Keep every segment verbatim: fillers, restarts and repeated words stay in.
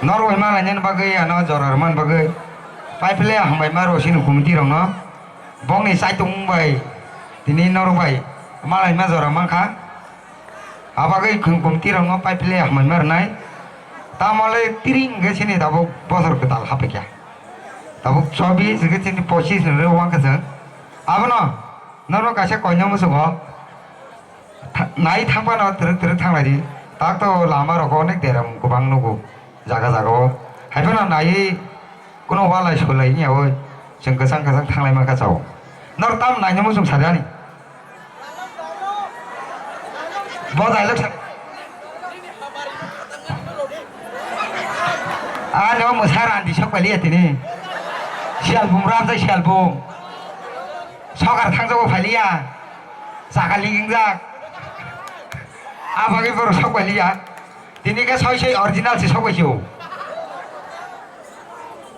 Norok bai malainani bagwi ano jora rwmani bagwi paiphile hambai ma rw sini committee rokno. Bongni chaitung bai tini norok bai malaima jora mankha. Abagwi khung committee rokno paiphile hambai ma rwnai. Tamole tiring hwnkhe sini tabuk bosor kwtal haphaikha. Tabuk chobis hwnkhe sini pochis ni rw wngkha chwng. Abono norok kaisa koina muchungo. Tha-, nai thang phano twrwk twrwk thang lai di. Tak to lama rok onek deram kwbang nugo. Jaga jaga o. Hai phano nai kuno walai solai ni oi. Chwng kwchang kwchang thang lai mankha chao. Nor tam nai no muchung sari ani. Bo dialogue sa. Ani o mwsa randi sok pali ya tini. Sial bum ram jai sial bum. Sokar thangjago phailiya, chakal hingjak. Abagwi borok sok pailiya. Tini khe soi soi original se sok paisio.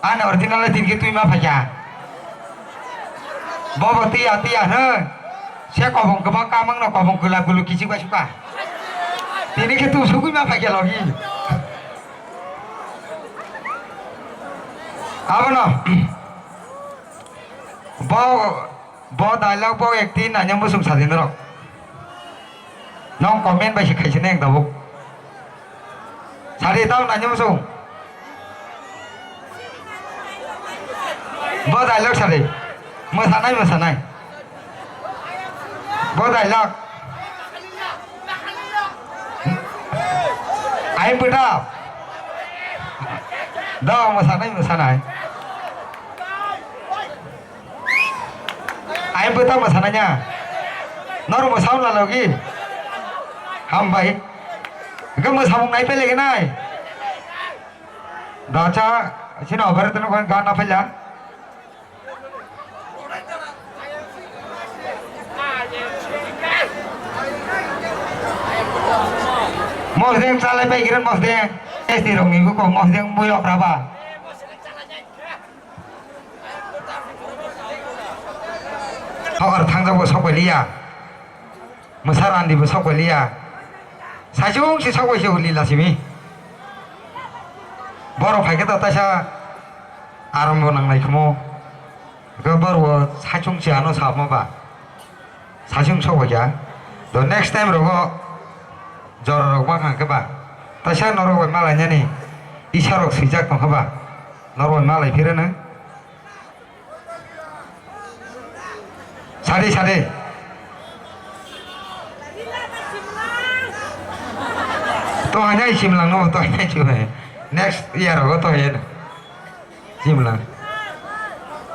Ani original le tini khe twi ma phaikha. Bobo tiya tiya hwno. Se kobong kwbang kamang no kobong kwlak kwluk kichik bai sukha. Tini khe tu sugwi ma phaikha logi. Abono. Bo, bo dialogue bo acting nanya muchung sadi norok. Nong comment bai se khaise neng tabuk. Sadi tamo nanya muchung. Bo dialogue sadi. Mwsanai, mwsanai. Bo dialogue. Ai bwta. Da mwsanai, mwsanai. Ai bwta mwsananya. Norok mwsao lalogi. Hambai. Hwnkhe mwsamung nai pelegenai. Dacha, sino obere teno koi gana phaila. Mosdeng chalai pai giren mosdeng. Esti rongni buko mosdeng buyok raba. Sokar thangjak bo sok bai liya. Mwsa randi bo sok bai liya. Saichung si sok bai se huli la simi. Borok phaikhe to taisa aram bo nangnai khumo. Hwnkhe borok bo saichung si ano sabma ba. Saichung sok bai kha. To next time rogo jora rok ma kha khe ba. Taisa norok bai malai nani isa rok swijak tong kha ba. Norok bai malai phirano. Sadi, sadi. To hanya simlang no, to hanya simlang. Next year go to hanya simlang.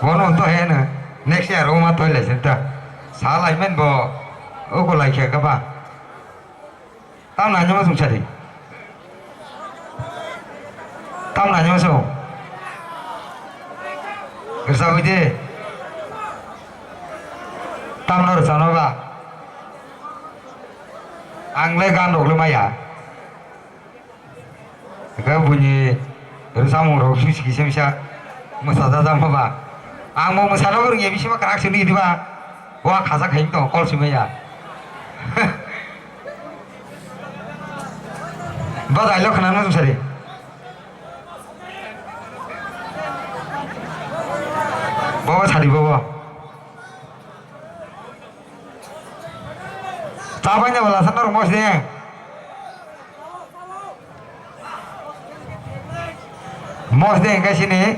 Bono to hanya next year o ma to le senta. Salai men bo o ko lai khe ka ba. Tam nai nw sung sari. Tam nai nw sung. Rwchapwi di. Tam no rwchapno ba. Ang le gan rok le maya. Hwnkhe buini rwchapmung rok sui sui kisa misa mwsajak jak ma ba. Ang bo mwsano bo rwngya, bisima kwrak se nwi diba. Wa khajak hai tong kol sui maya. Bo dialogue khna no sari. Bobo sari bobo. Tabanya bala sana rumos de. Mosdeng khe sini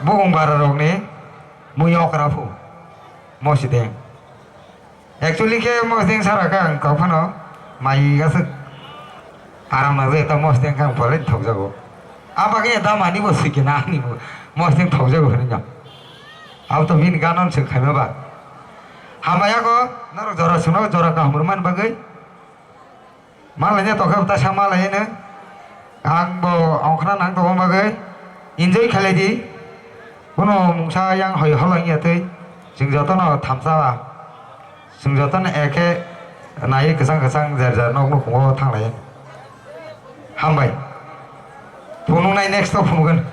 bukung bara rokni mui okra phu mosdeng. Actually khe mosdeng sara khe ang kok phano mai aswk aram nang jai ta mosdeng khe ang bolai thok jago. A bagwi da mani bo swikhe na ani bo mosdeng thok jago hwnwi no. Abo to bini ganon swk khaima ba. Hambai yago norok jora swkno jora kaham rwmani bagwi. Malaina tokhe ta sa malaino. Ang bo ongkhna nang tongma bagwi enjoy khalai di. Kuno mungsa yang hoi holong ya tei. Chwng jotono thamsa ba. Chwng jotono ekhe nai kwchang kwchang jar jar nok nukhungo thanglai. Hambai. Phunuknai next o phunukgwn.